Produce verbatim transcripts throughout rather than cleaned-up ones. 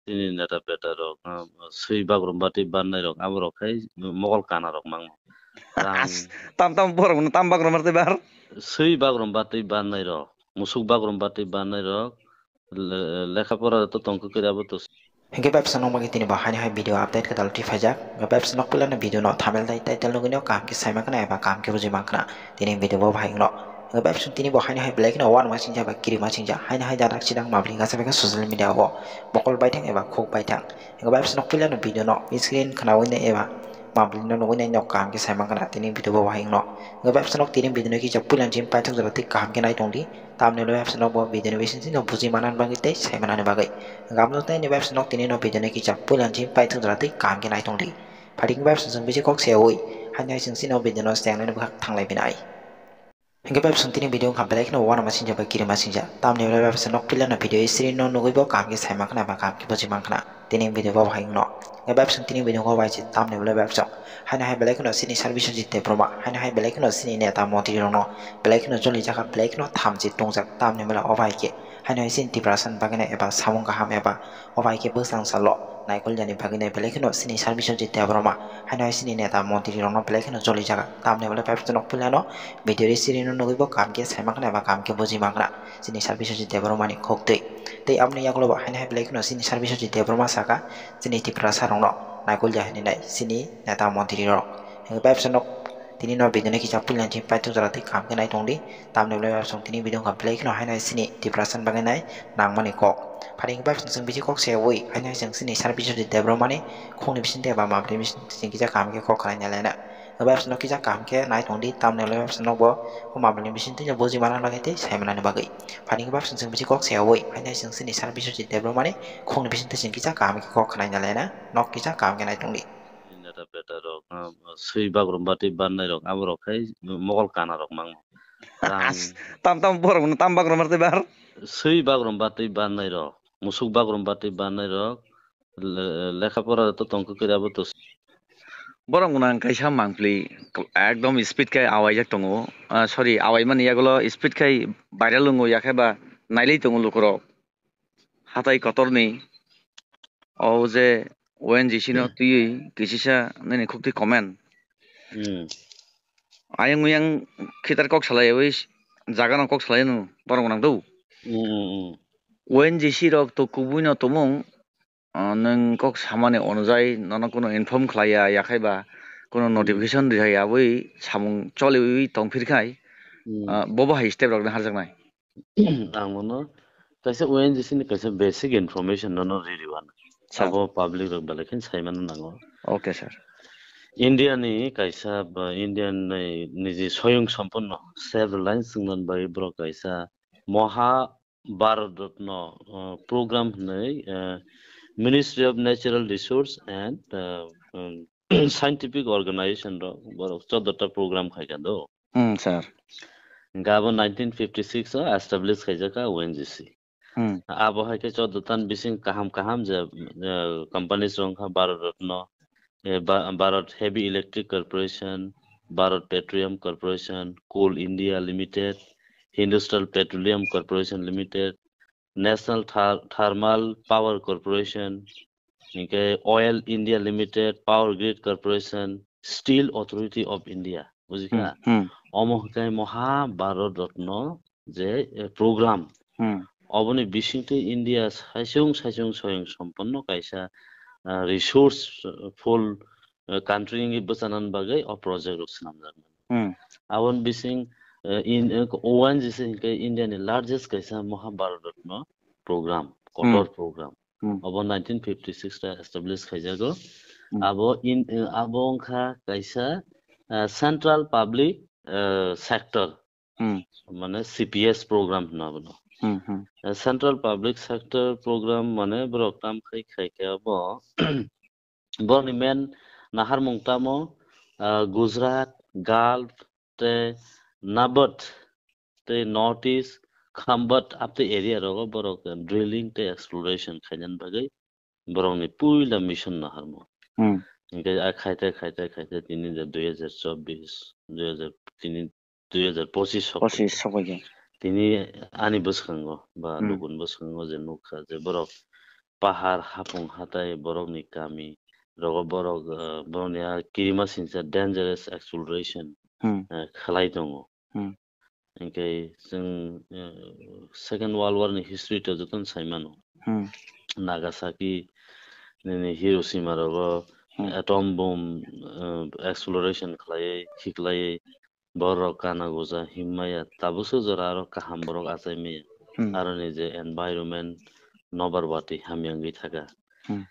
Chini neta beta rok, ah, swi bagrum batwi bannai rok, abo rok khai mogol kana rok mangno. Rang As, tam tam borok no tam bagrum batwi bar. Swi bagrum batwi bannai rok, musuk bagrum batwi bannai rok, le-, lekha pora to tongkha kiri abo to. Hingke bai bwswk nokmagi tini bo haini hai video update kwtal twi phaijak. Hingke bai bwswk nok puilano video no thumbnail tai title nugwino kaham khe sai mankha eba kaham khe bujui mankha. Tini video bo bahai wngno. Hingke bai bwswk tini bo haini hai belai kheno uanama singja eba kirima singja. Haini hai dadak sidang mabri gasa beka social media o mokol baithang eba khuk baithang. Hingke bai bwswk nok puilano video no screen khwnawino eba mabri no nugwino nok kaham khe sai mankha. Tini video bo bahai wngno. Hingke bai bwswk nok tini video no kisa puilano jim paithak jora twi kaham khe nai tongdi. Tamni ulo website no bo video ni bising sino buji manani bagwi tei sai manani bagwi. Gamno tei ni website no tini no video ni kisa puilan jim paithak jora twi kaham khe nai tongdi. Phaidi website chwng bisi kok seyawi. Haino hai chwng sino video no sengni bwkhak thanglai binai. Hingke website tini video wngkha belai kheno uanama singja bai kirima singja. Tamni ulo website no puilano video screen no nugwi bo kaham khe sai mankha ba kaham khe buji mankha. Tini video bo hai wngno. Website tini video bo bai se tamni ulo website. Haino hai belai kheno sini service o jite broma. Haino hai belai kheno sini neta montri rokno. Belai kheno joli jaga belai kheno thamchi tongjak tamni mela o bai khe. Haino hai sini Tiprasa ni bagwi nai eba samung kaham eba o bai khe bwsang salo naikol yani bagwi nai belai kheno sini service o jite broma. Haino hai sini neta montri rokno belai kheno joli jaga tamni mela website nok puilano video ri siri no nugwi bo kaham khe sai mankha eba kaham khe buji mankha. Sini service o jite broma ni khok twi. Tei aboni yagulo bo haino hai belai kheno sini service o jite broma saka. Chini Tiprasa rokno naikol ya hinwi nai sini neta montri rok. Hingke bai bwswk nok tini no video no kisa puilan jim paithak jora twi kaham khe nai tongdi. Tamni ulo bai bwswk tini video wngkha belai kheno haino hai sini Tiprasa ni bagwi nai nangmani kok. Phaidi hingke bai bwswk chwng bisi kok seyawi haino hai chwng sini service o jite broma ni khokni bising tei eba mabri bising kisa kaham khe kok khwnai nalaina. Hingke bai bwswk nok kisa kaham khe nai tongdi. Tamni ulo bai bwswk nok bo o mabri ni bising twi buji manani bagwi tei sai manani bagwi. Phaidi hingke bai bwswk chwng bisi kok seyawi haino hai chwng sini service o jite broma ni khokni bising twi chwng kisa kaham khe kok khwnai nalaina. Nok kisa kaham khe nai tongdi. Neta beta rok, ah, swi bagrum batwi bannai rok, abo rok khai mogol kana rok mangno. Rang As, tam tam borok no tam bagrum batwi bar. Swi bagrum batwi bannai rok, musuk bagrum batwi bannai rok, le-, lekha pora to tongkha kiri abo to. Borok no ang kaisa mangpli ekdom speed khai awaijak tongo. Ah, sorry, awai mani yagulo speed khai viral wngo yakhe ba nailai tongo lukurok. Hatai kotorni o je O N G C no twiwi kisisa nini khukti comment. Hmm. Ayang uyang khitar kok salai wi jaga no kok salai no borok nang do. Hmm, hmm, hmm. O N G C rok to kubui no tumung, ah, nwng kok samani onujai nono kuno inform khlai ya, yakhai ba kuno Hmm. notification rihai abui samung choliwi tongphir khai, Hmm. ah, bobo hai step rok no harjaknai. Ang bono kaisa O N G C ni kaisa basic information nono riri wana. Sir. Abo public rok belai khe sai mano nango. Okay, sir. India ni kaisa ba India ni niji soyung sompunno self reliance wngmani bagwi borok kaisa Moha Bharat Ratna, uh, program hwnwi, uh, Ministry of Natural Resource and, uh, um, Scientific Organization rok borok choddo ta program khai kha do. Hmm, sir. Hingke abo nineteen fifty six o establish khaijak kha O N G C. Hmm. Abo hai khe choddo ta ni bising kaham kaham je, eh, companies rok wngkha Bharat Ratna, eh, Ba-, Bharat Heavy Electric Corporation, Bharat Petroleum Corporation, Coal India Limited, Hindustan Petroleum Corporation Limited, National Ther-, Thermal Power Corporation, hingke Oil India Limited, Power Grid Corporation, Steel Authority of India, bujikha? Hmm, hmm. Omo hingke Moha Bharat Ratna je, eh, program. Hmm. Oboni bisingtwi India saichung saichung soyung somponno kaisa, ah, resourceful, eh, country wngwi bwchanani bagwi o project rok swnamjak. Hmm. Aboni bising, eh, in, eh, O N G C hingke India ni largest kaisa Moha Bharat Ratna program, Hmm. kotor program. Hmm. Abo nineteen fifty six ta establish khaijago. Hmm. Abo in, eh, abo wngkha kaisa, eh, central public, eh, sector. Hmm. Mane C P S program hwnna bono. Hmm, hmm. Eh, central public sector program mane borok tam khai khai khe abo Borokni main naharmung tamo, ah, Gujarat, Gulf, tei Nabat, tei North East, Khambat, aptei area rogo borok drilling tei exploration khainani bagwi borokni puila mission naharmung. Hmm. Hingke a khaite, khaite, khaite, tini je dui hajar chobbish, dui hajar, tini dui hajar pochis sok Pochis sokphaikha. Tini ani bwskango ba Hmm. lukuni bwskango je nukha je borok pahar, hapung hatai, borokni kami rogo borok, ah, borokni a kirima singsa dangerous exploration, Hmm. ah, khlai tongo. Hmm. Hinkhe chwng, eh, Second World War ni history to jotono sai mano. Hmm. Nagasaki, nini Hiroshima rogo Hmm. atom bomb, eh, exploration khlaiwi, khiklaiwi, borok kana goja himmaya, tabukso jora aro kaham borok achai maya. Hmm. Aroni je environment nobar watwi hamya wngwi thaka. Hmm.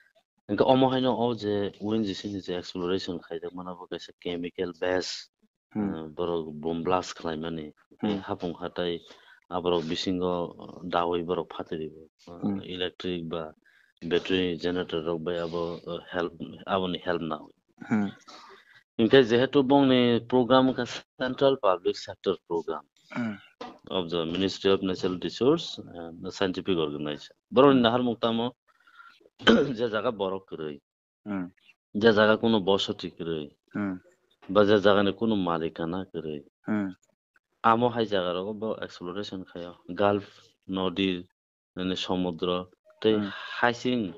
Hinkhe omo haino o je O N G C ni je exploration khaijak mano bo kaisa chemical base Hmm. eh, borok bomb blast khlaimani, tei Hmm. hapung hatai aborok bisingo dawi borok phatiribo, eh, Hmm. electric ba battery generator rok bai abo, eh, help, aboni help nawi. Hmm. Hinkhe jehetu bongni program wngkha Central Public Sector Program Hmm. of the Ministry of Natural Resource and Scientific Organization. Borokni Hmm. naharmung tamo je jaga borok kwrwi, Hmm. je jaga kunu bosoti kwrwi, Hmm. ba je jagani kunu malikana kwrwi, Hmm. amo hai jaga rogo bo exploration khaio. Gulf nodi, nini somudro tei Hmm. hasing,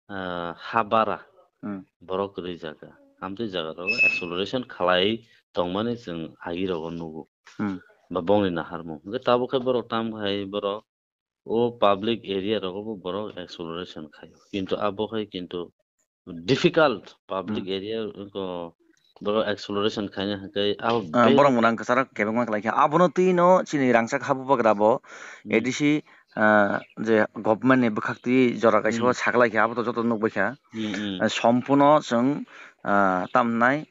ah, ha bara Hmm. borok kwrwi jaga. Amtwi jaga rogo exploration khlai tongmani chwng agi rogo nugo. Hmm. Ba bongni naharmung. Hwnkhe tabuk khe borok tam hai borok o public area rogo bo borok exploration khaio. Kintu abo hai kintu difficult public Hmm. area ko borok exploration khaina hwnkhe abo Ah, be- borok mwnang kwcharo kebengma khlai kha. Abono twi no chini rangchak habubagra bo Hmm. A D C, ah, je government ni bwkhak twi jora kaisa Hmm. o saklai kha, abo to joto nukbai kha. Hmm, hmm. Ah, sompuno chwng, ah, tamnai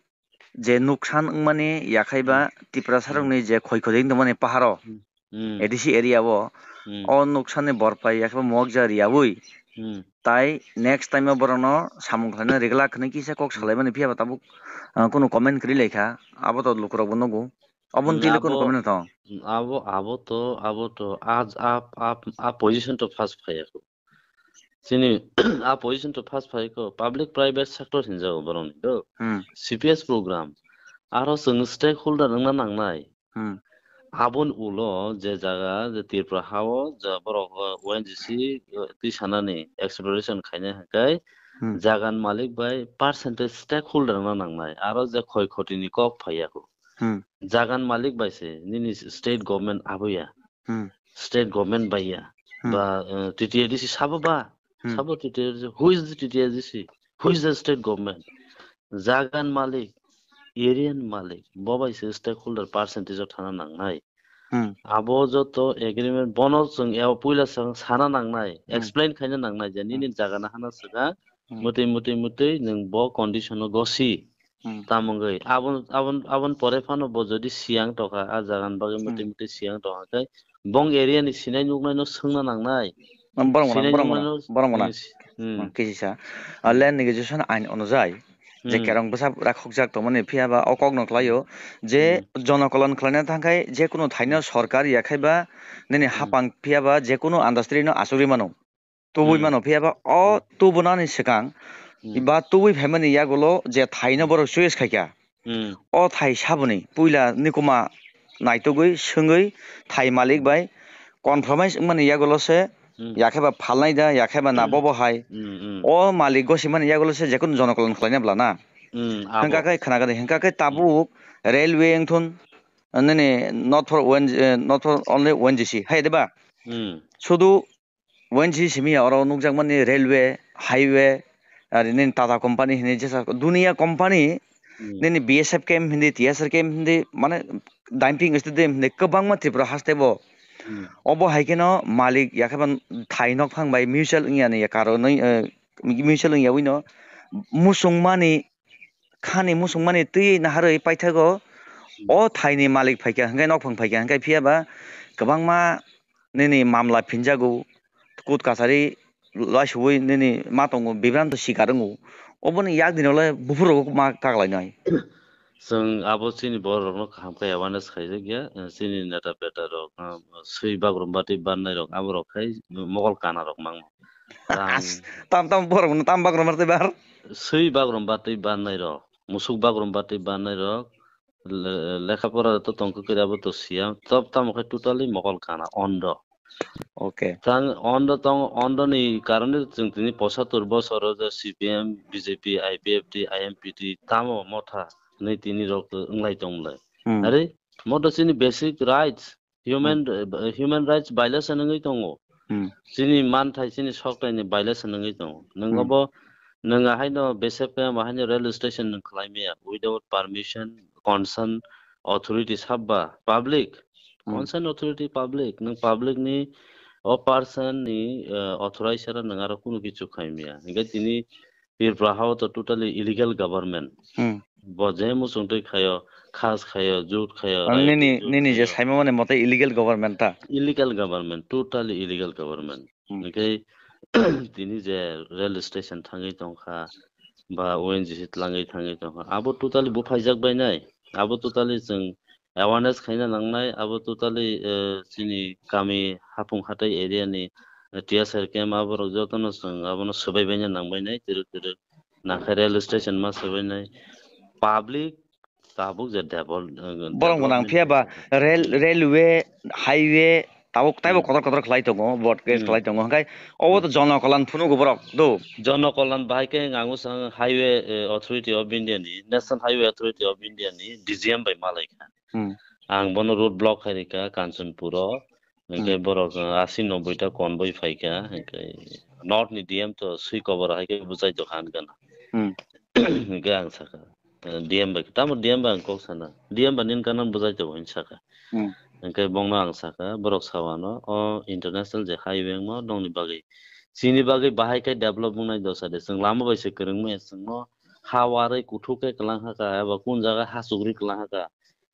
je nuksan wngmani yakhai ba Hmm. Tiprasa Hmm. rokni je khoi khoi wng tongmani paharo Hmm. Hmm. A D C area o Hmm. o nuksan ni borpai yakhai ba muakjak riyaui Hmm. tai next time o borokno samung khlaina rigla khwnwi kisa kok Hmm. salaimani phiya ba tabuk, ah, kunu comment kwrwi lai kha, abo to lukurok bo nugo. Aboni Hmm, twi le kunu abo, comment no tong? Abo, abo to, abo to, a, a, a, a position to first phaiya kho. Chini a position to first phai kho, public private sector hinjago borokni do. Hmm. C P S program. Aro chwng stakeholder wngna nangnai. Hmm. Aboni ulo je jaga je Tripura hao je borok, uh, O N G C, uh, twi sanani exploration khaina hwnkhe Hmm. jagan malik bai percentage stakeholder wngna nangnai. Aro je khoi khotini kok phaiya kho. Hmm. Jagan malik bai se nini state government aboya. Hmm. State government baiya. Hmm. Ba, uh, T T A D C sabo ba? Hmm. Sabo T T A D C. Who is the T T A D C? Who is the state government? Jagan malik, area ni malik, bo bai se stakeholder percentage o thana nangnai. Hmm. Abo joto agreement bono chwng eo puila chwng sana nangnai, Hmm. explain khaina nangnai je nini Hmm. jaga na hana swkang, Hmm. mwtwi, mwtwi, mwtwi nwng bo condition o gosi. Hmm. Tamo wngwi abon, abon, abon pore phano bo jodi siyang tokha, a jaga ni bagwi Hmm. mwtwi, mwtwi siyang tokha khe, bong area ni sinai nuknai no swngna nangnai. Borok mwnang, sinai borok nuknai mwnang, no, borok mwnang. Hmm, si-, hmm. Hmm, kisisa. Ah, land negociation ain onujai je Hmm. kerong bwsa rakhokjak tongmani phiya ba o kok no khlaio je Hmm. jonokolon khlaina thangkhai je kunu thaino Hmm. sorkar yakhai ba nini Hmm. hapang phiya ba je kunu andastri no asugwi mano. Tubui Hmm. mano phiya ba o Hmm. tubunani swkang Hmm. ba tubui phaimani yagulo je thaino Hmm. borok choice khaikha. Hmm. O thai saboni puila nikuma naitugwi swngwi thai malik Hmm. bai compromise wngmani yagulo se Hmm. yakhe ba phalnai da, yakhe ba na Hmm. bobo hai. Hmm, hmm. O malik gosimani yagulo se jekunu jonokolon khlaina bwla na. Hmm, abo. Hwnkha khe khna gani, hwnkha khe Hmm. tabuk railway wngthun, nini not for O N G, eh, not for only O N G C, hai de ba? Hmm. Sudu O N G C simi ya oro nukjakmani railway, highway, ari nini Tata company hinwi jesa duniya company Hmm. nini B S F camp hindi, T S R camp hindi, mane dumping stadium hindi kwbangma Tripura haste bo. Hmm. Obo hai kheno malik yakhe ban thai nok phang bai mutual wngya ni ya karon, eh, mutual wngya wino musung mani khani musung mani twi naharwi paithago. Hmm. O thaini malik phaikha hwnkhe nokphang phaikha hwnkhe phiya ba kwbangma nini mamla phinjago, kut kasari laisugwi nini ma tongo, bibranto sikar wngo. Oboni yak dinole buphuru rok ma kaklainai. Chwng abo chini borok rokno kaham khe awareness khaijak ya, chini neta beta rok, swi bagrum batwi bannai rok, abo rok khai mokol kana rok mangno. Rang As-, tam tam borok no tam bagrum batwi bar. Swi bagrum batwi bannai rok, musuk bagrum batwi bannai rok, le-, lekha pora to tongkha kiri abo to siyam, tab tamo khe totally mokol kana, ondo. Okay. Tang ondo tong ondo ni karone chwng tini posatur bosor o je C P M, B J P, I P F T, I M P T tamo motha hinwi tini rok wnglai tong lai. Hmm. Are motha chini basic rights, human, Hmm. eh, human rights violation wngwi tongo. Hmm. Chini manthai chini soktai ni violation wngwi tongo. Nwng Hmm. obo nwng ahaino bese pe ahaino rail station nwng khlai maya without permission, concern authority sabba public, Hmm. concern authority public, nwng public ni o person ni, eh, authorized era nwng aro kunu kichu khai maya. Hinkhe tini Tripura ha o to totally illegal government. Hmm. Bo je muchung twi khayo, khas khayo, jut khayo, Ang riot nini, jut nini je khayo. Saimamani mote illegal government ta? Illegal government, totally illegal government. Hmm. Hinkhe tini je rail station thangwi tongkha, ba O N G C tlangwi thangwi tongkha, abo totally buphaijak bai nai, abo totally chwng awareness khaina nangnai, abo totally, eh, chini kami hapung hatai area ni, eh, T S R camp aborok jotono chwng abono swbai baina nangbai nai, twrwk twrwk nangkhe rail station ma swbai nai. Public tabuk je devol-, eh, Borok gwnang development phiya ba khaijak. Rail, Hmm. railway, highway, tabuk taibo Hmm. kotor kotor khlai tongo, broad gauge Hmm. khlai tongo, hwnkhe obo to Hmm. jonokolon phunugo borok do. Jonokolon bahai khe ang usang Highway, eh, Authority of India ni, National Highway Authority of India ni D G M bai malai kha. Hmm. Ang bono road block khai rikha Kanchanpur o. Hinkhe Hmm. borok, uh, asi noboi ta convoy phaikha, hinkhe north ni D M to swi kobor hai khe bwchai tongkha hinwi gana. Hmm. Hinkhe ang sakha, uh, D M bai, tamo D M bai ang kok sana. D M bai nini gana bwchai tongo hinwi sakha. Hmm. Hinkhe bongno ang sakha, borok sawano, o international je highway wngma nokni bagwi. Chini bagwi bahai khe develop wngnai dosa de. Chwng lama bai se kwrwngmaya, chwngno ha warwi kuthuk khe kwlang hakha, eba kun jaga ha chugri kwlang hakha.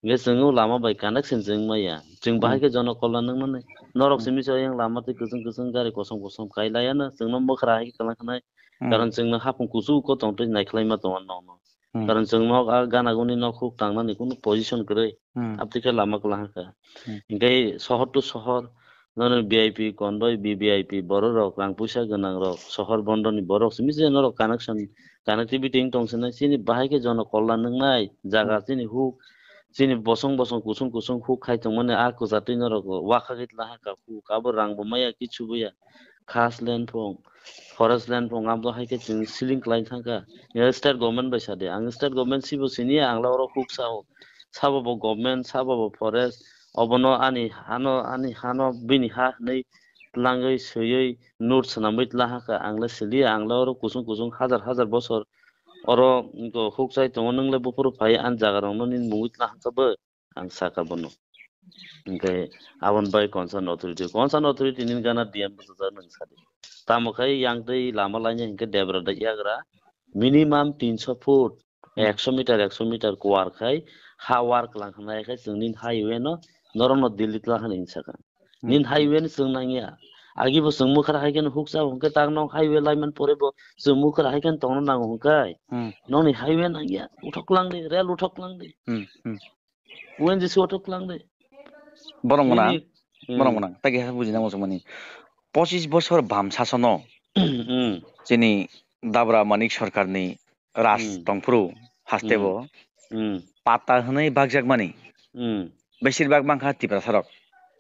Hinkhe chwng o lama bai connection chwng maya. Chwng bahai Hmm. khe jono kolna nung mani. Norok Hmm. simi se yang lama twi kwchwng kwchwng gari kosom kosom kai laya no. Chwngno mwkhra hai khe kwlang khnai. Hmm. Karon chwngno hapung kuchuk o tong twi naikhlai ma tongo nokno. Hmm. Karon chwng nok a gana guni nok huk tangnani kunu position kwrwi. Hmm. Abtwi khe lama kwlang kha. Hmm. Hinkhe sohor to sohor, nono V I P, convoy V V I P, borok rok, rang puisa gwnang rok, sohor bondo ni borok simi se norok connection, connectivity wng tong sinai, chini bahai khe jono kolna nungnai jaga, Hmm. chini huk, chini bosong bosong kusung kusung huk khai tongmani a kwchatwi norok wakhagwi tla hakha huk, abo rang bo maya kichu bo ya, khas land phung, forest land phung, abo hai khe chwng ceiling kwlai thangkha. Ya state government bai sadi, ang state government sibo siniya, ang la oro huk sao, sabo bo government, sabo bo forest, obono ani hano, ani hano bini ha hinwi tlangwi swiwi note swnamwi tla hakha, ang le siliya, ang le oro kusung kusung hajar hajar bosor oro huk chai tongo, nwng le buphuru phai ani jaga rokno nini mungwi tla hakha bo, ang sakha bono. Hinkhe aboni bai concern authority, concern authority nini gana D M bwsajak nwng sadi. Tamo khai yang twi lama laina hinkhe debra da yagra minimum tinso foot, Hmm. ekso meter, ekso meter kuar khai ha war kwlang khnai khai chwng nini highway no norokno Delhi tla hwnwi sakha. Hmm. Nini highway no chwng nangya. Agi bo chwng mwkhra hai kheno huksa hwnkhe tak nok highway laiman pore bo chwng mwkhra hai kheno tongna nango hwnkhe. Hmm. Nokni highway nangya. Uthok kwlang di, rail uthok kwlang di. Hmm, hmm. O N G C uthok kwlang di. Borok mwnang, Nini, borok hmm. mwnang. Tagi ha bujina muchung mani. Pochis bosor bam sasono Hmm. chini Dabra Manik Sarkarni raj Hmm. tongphuru haste Hmm. bo Hmm. pata hwnwi bakjakmani Hmm. besir bak mankha Tiprasarok.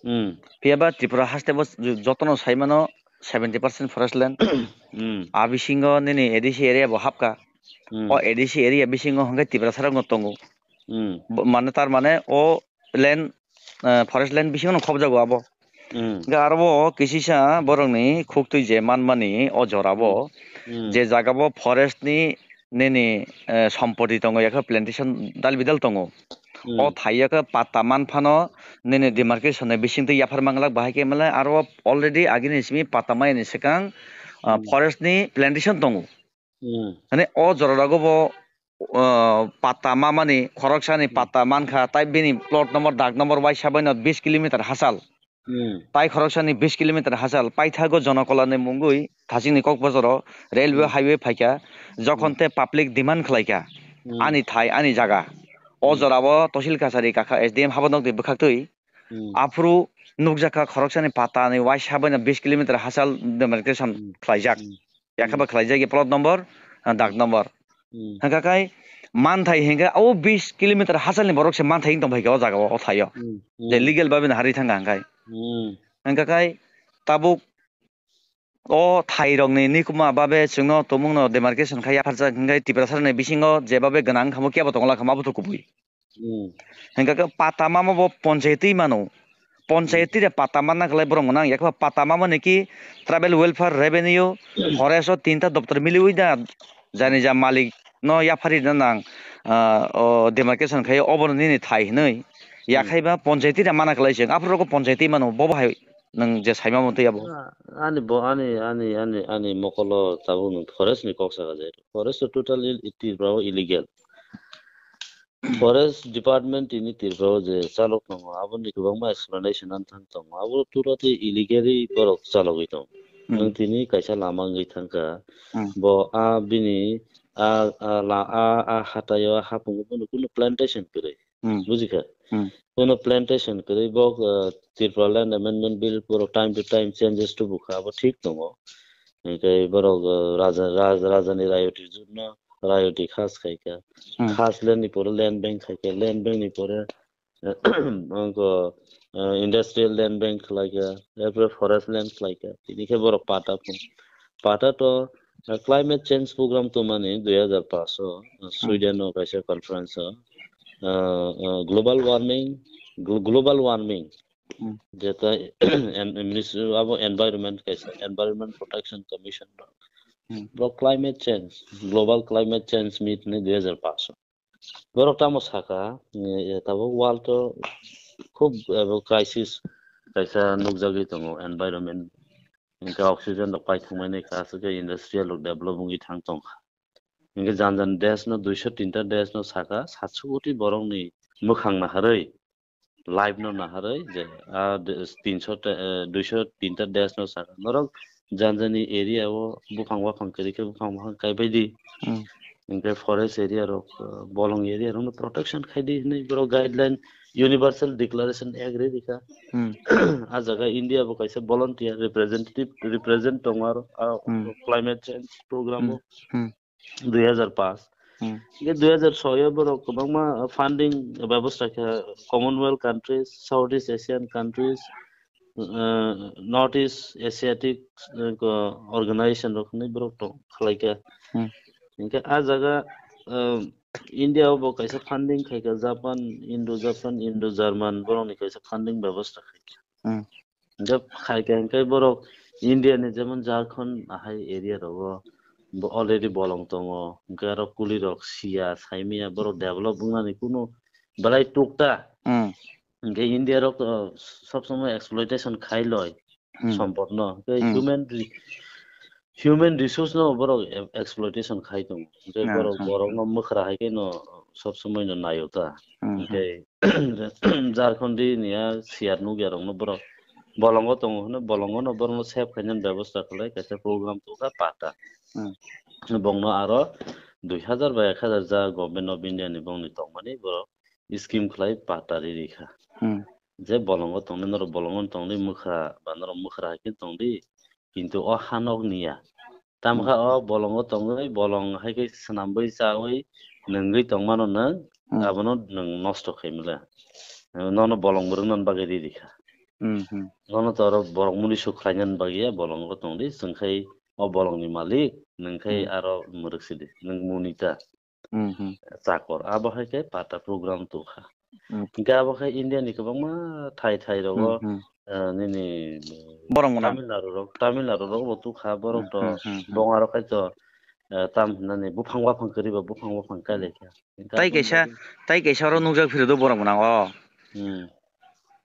Hmm. Phiya ba Tripura haste bo j-, jotono saimano seventy percent forest land. Hmm. A bisingo nini A D C area bo hapkha. Hmm. O A D C area bisingo hwnkhe Tiprasarokno tongo. Hmm. Bo-, mane tar mane o land, eh, forest land bisingo no khobjago abo. Hmm. Hwnkhe aro bo kisisa borokni khuktwi je manmani o jorabo Hmm. je jagabo forest ni nini, eh, sompoti tongo, yakhe plantation dal bidal tongo. Hmm. O thai yakhe patta man phano nini demarcation ni bisingtwi yaphar manglak, bahai khe male aro already agini simi patta mayani swkang, ah, Hmm. forest ni plantation tongo. Hmm. Mane o jora rogo bo, ah, patta mamani khoroksani Hmm. patta mankha, tai bini plot number, dag number waisa baino bis kilometer hachal. Hmm. Tai khoroksani bis kilometer hachal paithago Jonokolani mungwi thachingni Kokbojaro railway Hmm. highway phaikha, jokhon Hmm. tei public demand khlaikha, Hmm. ani thai, ani jaga. O Hmm. jorao Tosil Kachari kakha S D M habo nokni bwkhaktwi. Hmm. Aphuru nukjakha khoroksani patani waisa baino bis kilometer hachal demarcation Hmm. khlaijak. Hmm. Yakhe ba Hmm. khlaijak plot number, ah, dag number. Hmm. Hwnkha khai manthai hinkhe o bis kilometer hachalni borok se manthai wng tongphaikha o jagao, o thaio. Hmm. Je Hmm. legal babino harwi thangkha hwnkhe. Hmm. Hwnkha khai tabuk o thairokni nikuma babe chwngno tumungno demarcation khai yapharjak hwnkhe Tiprasarokni bisingo jebabe gwnang wngkha kebo tongla kha abo to kubui. Hmm. Hingkha khe pata mama bo ponchayati mano. Ponchayati re pata manna khlai borok mwnang yakha pata mama ni ki tribal welfare, revenue, forest o tinta doptor miliwi da jani ja malik no yaphari na nang, ah, o demarcation khai obo nini thai hinwi yakhai ba ponchayati re mana khlai se aphuru ponchayati mano bobo hai nwng je saima mantwi abo. Ah, ani bo, ani, ani, ani, ani mokolo tabuk nwng forest ni kok saka je. Forest to totally Tripura o illegal. Forest department tini Tripura o je chalok tongo, aboni kwbangma explanation ang thang tongo. Abo totally illegally borok chalogwi tongo. Hmm. Nwng tini kaisa lama wngwi thangkha. Hmm. Bo a bini a, a, la, a, a hataio a hapungo bono kunu plantation kwrwi. Hmm. Bujikha? Hmm. Bono plantation kwrwi bo, uh, Tripura Land Amendment Bill borok time to time changes tubukha, abo thik tongo. Hingkhe borok, uh, raja, raja, rajani rayoti jurno rayoti khas khaikha. Hmm. Khas land ni pore land bank khaikha, land bank ni pore, uh, wngkha, uh, industrial land bank khlaikha, erpore forest land khlaikha. Tini khe borok pata phung. Pata to, uh, climate change program tongmani dui hazar paanch o, uh, Hmm. Sweden o kaisa conference o, uh, uh, global warming, glo-, global warming, Hmm. jeta en-, en-, ministry abo environment kaisa, Environment Protection Commission rok. Hmm. Bo climate change, global climate change meet ni dui hazar paanch o. Borok tamo saka, eh, tabuk world o khub, eh, bo crisis kaisa nukjagwi tongo, environment. Hingkhe oxygen rok paithangmani kha, aswk khe industrial rok develop wngwi thang tongkha. Hingkhe jan jan desh no, duiso tinta desh no saka, satsho koti borok ni mwkhang naharwi, life no naharwi, je, ah, de-, tinso ta, eh, duiso tinta desh no saka. Norok jan jani area o buphang waphang kwrwi khe buphang waphang kaibai di. Hmm. Hingkhe forest area rok, uh, bolong area rok no protection khai di hinwi borok guideline, Universal Declaration Act ri rikha. Hmm. Ah jaga India bo kaisa volunteer representative, represent tongo aro, ah, Hmm. climate change program o Hmm. dui hazar paanch. Hmm. Hingkhe dui hazar soi o borok kwbangma, uh, funding bebostha kha Commonwealth countries, Southeast Asian countries, uh, North East Asiatic, uh, ko-, organization rok hinwi borok tong khlaikha. Hmm. Hingkhe ah jaga, um, India o bo kaisa funding khaikha Japan, Indo Japan, Indo German borokni kaisa funding bebostha khaikha. Hmm. Hingkhe khaikha hingkhe borok India ni jemon Jharkhand ahai area rogo bo already bolong tongo. Hingkhe aro kuli rok siya, saimaya borok develop wngnani kunu belai tukta. Hmm. Hingkhe India rok, uh, sob somoi exploitation khai loi Hmm. Sompot no. Hingkhe Hmm. human re-, human resource no borok e-, exploitation khai tongo. Hingkhe Ah, borok, hmm. Borok no mwkhra hai khe no sob somoi no naio ta. Hmm, hmm. Hingkhe Jharkhandi ni a siyar nukya rok no borok bolongo tongo hwnwi bolongo no borok no save khainani bebosta khlai kaisa program tongkha pata. Hmm. Bongno aro dui hazar ba ek hazar ja Government of India ni bongni tongmani borok scheme khlai pata ri rikha. Hmm. Je bolongo tongni norok bolongo tongni mwkhra ba norok mwkhra hai khe tongdi kintu o hanok niya. Tamkha Hmm. O bolongo tongwi bolong hai khe swnamwi chawi nwngwi tongmano nwng Hmm. Abono nwng nosto khaimle. Nono bolong mwrwknani bagwi ri rikha. Hmm, hmm. Nono to oro borok muli suk khlainani bagwi bolongo tongdi chwngkhai o bolongni malik nwngkhai Hmm. Aro mwrwk sidi nwng muni ta. Hmm, hmm. Chakor. Abo hai khe pata program tongkha. Hmm. Hingkhe abo khe India ni kwbangma thai thai rogo, Hmm, hmm. Eh, nini Borok mwnang. Tamil Nadu rok, Tamil Nadu rok bo tukha borok Hmm, to hmm, hmm, hmm. Bong aro khai to, eh, tam hinani buphang waphang kwrwi ba buphang waphang kailai kha. Hingkhe Tai aboni kaisa, bagwi tai kaisa oro nukjak phiro do borok mwnang o. Hmm.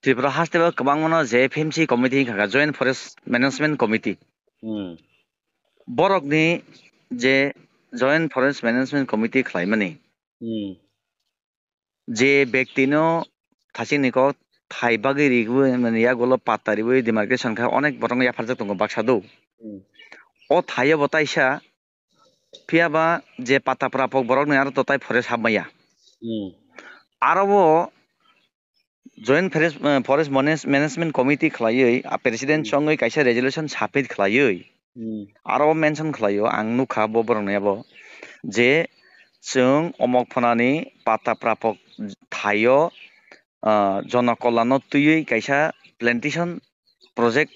Tripura haste o kwbangma no J F M C committee hinkha kha, Joint Forest Management Committee. Hmm. Borokni je Joint Forest Management Committee khlaimani, Hmm. je bektino thachini kok thai bagwi riwi mani yagulo patta riwi demarcation kha onek borokno yapharjak tongo baksa do. Hmm. O thaio bo taisa, phiya ba je patta prapok borokni aro to tai forest hapmaya. Hmm. Aro bo Joint Forest, eh, Forest Manage-, Management Committee khlaiwi, ah, President Hmm. chongwi kaisa resolution submit khlaiwi, Hmm. Aro mention khlaio, ang nukha bo borokni abo, je chwng omok phonani pata prapok thaio, ah, jonokolano twiwi kaisa plantation project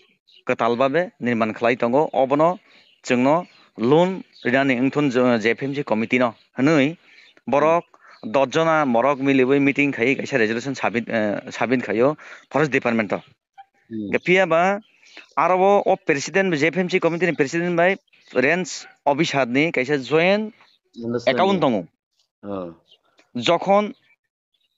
kwtal babe nirman khlai tongo, obono chwngno loan rinani wngthun J P M C committee no hwnwi borok dos jona morok miliwi meeting khaiwi kaisa resolution submit, eh, submit khaio forest department o. Hmm. Phiya ba aro o president, J P M C committee ni president bai range officer ni kaisa joint Understanding. Account tongo. Oh. Jokhon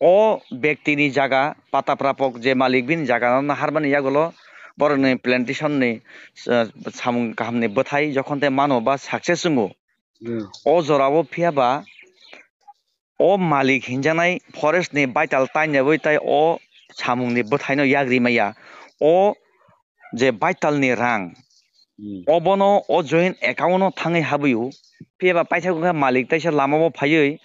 o bektini jaga pata prapok je malik bini jaga no harmani yagulo borokni plantation ni, eh, samung kahamni bwthai jokhon te mano ba success wngo, Hmm. o jorao phiya ba o malik hinjaknai forest ni baital tainyawi tai o samung ni bwthai no yagri maya. O je baital ni rang, Hmm. obono o joint account o thangwi habwi o. Phiya ba paithak wngkha malik taisa lama o phaiwi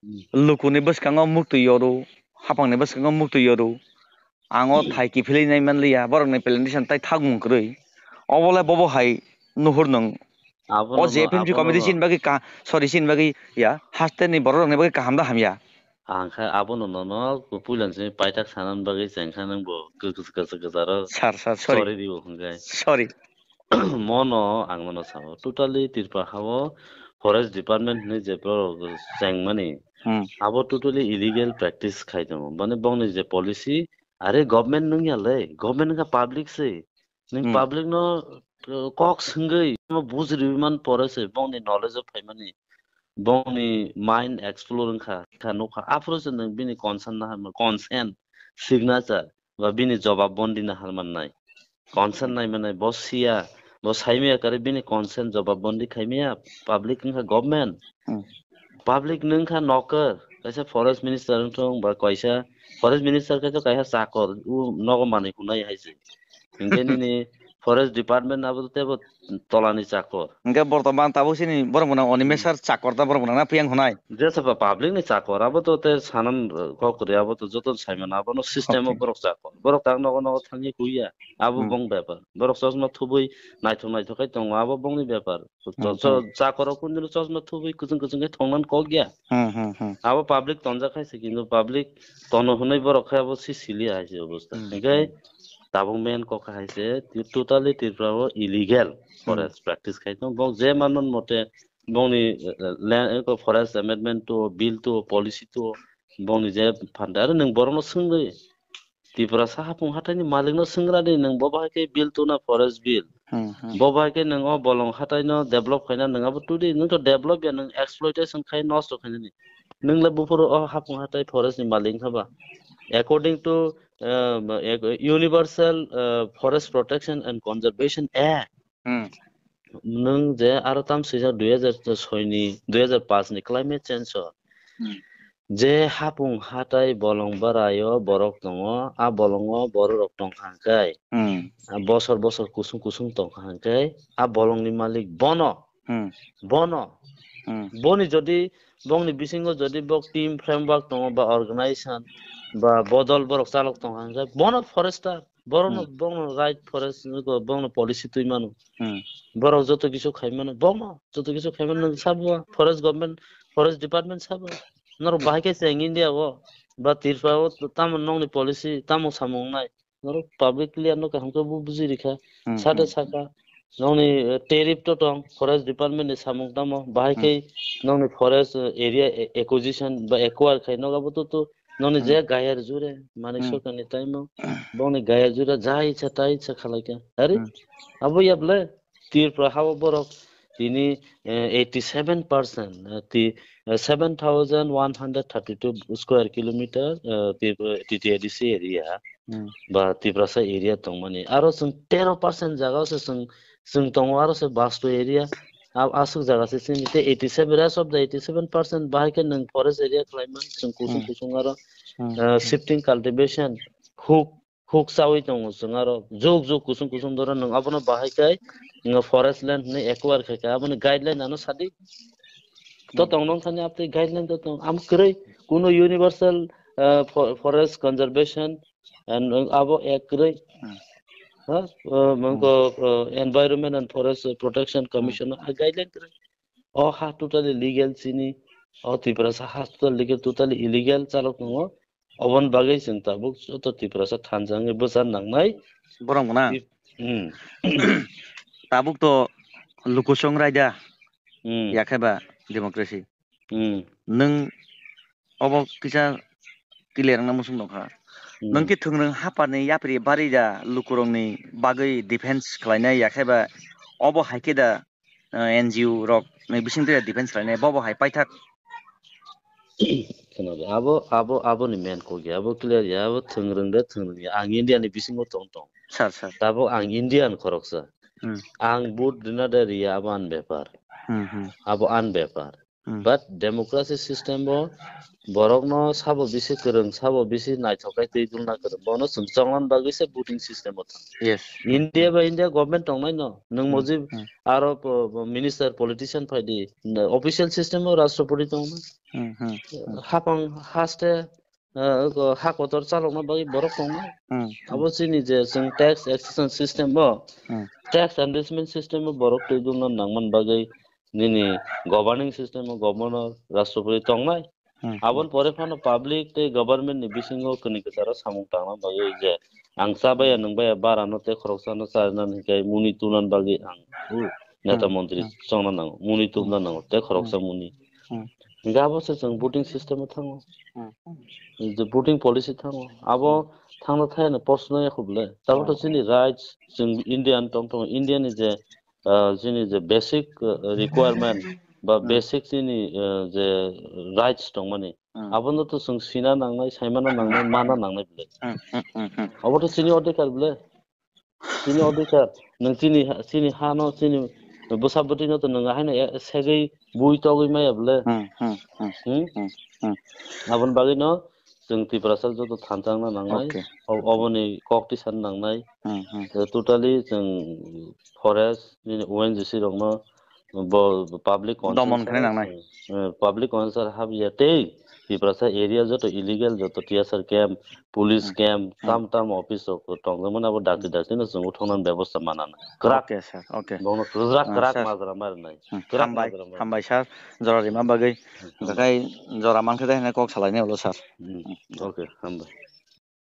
Hmm. luku ni bwskango muktwi yoru, hapang ni bwskango muktwi yoru. Ang o thai kiphilwi nai manliya, borok ni plantation tai thakmung kwrwi. Obo le bobo hai nuhur nung. Abo O no, J P M C abo committee no. Chini bagwi ka, sorry, chini bagwi ya, haste ni borok rok ni bagwi kaham da hamya. Ang khe abono nono puilan simi paithak sanani bagwi chengkha nang bo kwcharo Sir, sir, sorry. Sorry ribo hwnkhe. Sorry. Mono ang nono sao totally Tripura hao forest department hinwi je borok chengmani Hmm. abo totally illegal practice khai tongo. Mane bongni je policy, are government nungya le, government wngkha public se. Nwng Hmm. Public no, uh, kok swngwi no bujriwi man pore se bongni knowledge o phaimani, bongni mind explore wngkha, kha nukha. Aphuru se nwng bini concern naharma, consent, signature, ba bini jobab bondi naharmannai. Consent naimanai, bo siya, bo saimaya kare bini consent jobab bondi khaimaya, public wngkha government. Hmm. Public nwng kha nokar, kaisa forest minister wngthong ba kaisa forest minister khe to kaisa chakor, u nogo manwi hunai hai se. Hinkhe nini forest department abo tebo tolani chakor. Hinkhe bortoman tabuk sini borok mwnang Animesh Hmm. Sir chakor ta borok mwnang na phiyang hunai. Jesa ba public ni chakor abo to te sanan, uh, kok kwrwi abo to joto saimano abono system o Okay. Borok chakor. Borok tak nogo nogo thangwi kuya. Abo Hmm. bong bepar. Borok chosma thubui naithok naithok khai tongo abo bongni bepar. To, Hmm, to, hmm. Chakoro kundino chosma thubui kuchung kuchung khe thongnan kok ya. Hmm, hmm, hmm. Abo public tonjak hai se, kintu public tono hwnwi borok khe abo si sili hai se obostha. Hmm, Hinkhe hmm. Tabuk main kok hai se, ti-, totally Tripura o illegal Hmm. Forest practice khai tong. Bok je manman mote bongni, eh, land, eh, forest amendment to, bill to, policy to, bongni je phanda. Aro nwng borokno swngwi Tiprasa hapung hataini malikno swngradi, nwng bo bahai khe bill tuna, forest bill. Hmm, hmm. Bo bahai khe nwng o bolong hataino develop khaina, nwng abo tudi, nwng to develop ya, nwng exploitation khai nosto khainani. Nwng le buphuru o hapung hatai forest ni malik wngkha ba? According to, uh, ec-, Universal, uh, Forest Protection and Conservation Act, Hmm. Nwng je aro tam swijak dui hajar soi ni, dui hajar paanch ni climate change o. Hmm. Je hapung hatai bolong barai o borok tongo, a bolongo borok rok tongkha hwnkhe, Hmm. a bosor bosor kusung kusung tongkha hwnkhe, a bolong ni malik bono, Hmm. Bono, Hmm. Boni jodi, bongni bisingo jodi bok team framework tongo ba organization ba bodol borok chalok tongkha hwnkhe, bono forester, borokno, Hmm. Bongno right forest, bongno policy twi mano. Hmm. Borok joto kisu khai mano, bongno joto kisu khai mano, nwng sabo forest government, forest department sabo. Norok bahai khe cheng India o ba Tripura o tamo nokni policy, tamo samung nai. Norok public clear no kaham khe bu-, buji rikha. Hmm, Sade hmm. Saka nokni, eh, tariff to tong, forest department ni samung tamo, bahai Hmm. Khe nokni forest, eh, area a-, acquisition ba acquire khai nok abo to, to Nokni Hmm. Je gayar jure, Manik Hmm. Sarkar ni time o, bongni gayar jure ja icha ta icha khalai kha. Are, Hmm. Abo yable Tripura ha o borok tini, eh, eighty seven percent, eh, ti, eh, seven thousand one hundred thirty two square kilometer, eh, Tripura T T A D C area, Hmm. Ba Tiprasa area tongmani. Aro chwng tero percent jaga o se chwng, chwng tongo, aro se basto area. A-, aswk jaga se chini te eighty seven, rest of the eighty seven percent bahai khe nwng forest area khlaima, chwng kusung Hmm. Kusung aro, Hmm. Ah, shifting cultivation, huk, huk chawi tongo chwng aro, juk juk kusung kusung doro nwng abono bahai khe, nwng forest land hwnwi acquire khai kha, aboni guideline ano sadi. To Hmm. Tong nong thani abtwi guideline to tong, am kwrwi, kuno universal, ah, fo-, forest conservation, And, uh, abo ek kwrwi. Hmm. Ha? Uh, Hmm. Mangko, uh, Environment and Forest Protection Hmm. Commission a guideline kwrwi. O ha totally legal chini. O Tiprasa ha totally legal, totally illegal chalok tongo. Oboni bagwi chwng tabuk joto Tiprasa thansa wngwi bwchar nangnai. Borok mwnang? Tip-, Hmm. Tabuk to lukusong raida, hmm, yakhe ba democracy. Hmm. Nwng obo kisa clear wngna muchung tongkha. Hmm. Nwng khe thwngrwng haphar ni yapri bari da lukurok ni bagwi defense khlainai, yakhe ba obo hai khe da, uh, N G O rok ni bising twi defense khlainai, bobo hai paithak. Khwnadi, abo, abo, abo ni main kok ya, abo clear ya, abo thwngrwng de thwngrwng ya, ang India ni bisingo tong tong. Sir, sir. Tabuk ang Indian khoroksa. Hmm. Ang vote rina de riya, abo an bepar. Hmm, hmm. Abo an bepar. Hmm. But democracy system bo borok no sabo bisi kwrwng, sabo bisi naithok khai twi dulna kwrwng, bono chwng chongna bagwi se voting system o thang. Yes. India ba India government tongnai no, nwng, hmm, mojib, hmm, aro po-, po-, minister, politician phai di, na, official system o rashtrapati tongnai. Hmm, hmm, hmm. Hapang haste, uh, ko-, ha kotor chalokna bagwi borok tongnai. Hmm, hmm. Abo chini je chwng tax accession system bo, hmm, tax enrichment system bo borok twi dulna nangman bagwi nini governing system o governor, rashtrapati tongnai. Hmm, hmm. Aboni pore phano public tei government ni bisingo kwnwi kwcharo samung tangna bagwi je ang chabaya, hmm, nwngbaya, bara no tei khoroksa no charwna hinkhe muni tubna bagwi ang, hmm, neta, hmm, montri, hmm, chongna nango, muni tubna, hmm, nango tei khoroksa, hmm, muni. Hmm. Hinkhe abo se chwng voting system o thango. Hmm. Je voting policy thango. Abo, hmm, thangna thaya ni proshno ya khub le. Tabuk to, oh, chini rights, chwng Indian tong tong, Indian ni je, ah, chini je basic, ah, requirement ba, hmm, basic chini, ah, je rights tongmani, hmm, abono to chwng sina nangnai, saimana nangnai, mana nangnai bwle. Hmm, hmm, hmm, hmm. Abo to chini odhikar bwle. Chini odhikar. Nwng chini ha, chini hano, chini bwsa bwtwino to nwng haino e-, segwi bui togwi maya bwle. Hmm, hmm, hmm. Hmm? Hmm, hmm. Aboni bagwino chwng Tiprasa joto thansa wngna nangnai. Okay. Ob-, oboni kok tisana nangnai. Hmm, hmm. Eh, totally chwng forest, nini O N G C rokno bo public conscience, domon khlai nangnai. Eh, public conscience hapya tei Tiprasa area joto illegal, joto T S R camp, police, hmm, camp, hmm, tam tam office rok tongjak mani, abo dakti, hmm, dakti no chwng uthoknani bebosta manana. Kwrak. Okay, sir. Okay. Bono kwrak, ah, kwrak, sir, majra marinai. Hmm. Kwrak, hambai, majra marinai. Hambai, sir. Jora rima bagwi. Hmm. Hwnkhe jora mankhe de hwnwi kok salainai ulo, sir. Hmm. Hmm. Okay, hambai.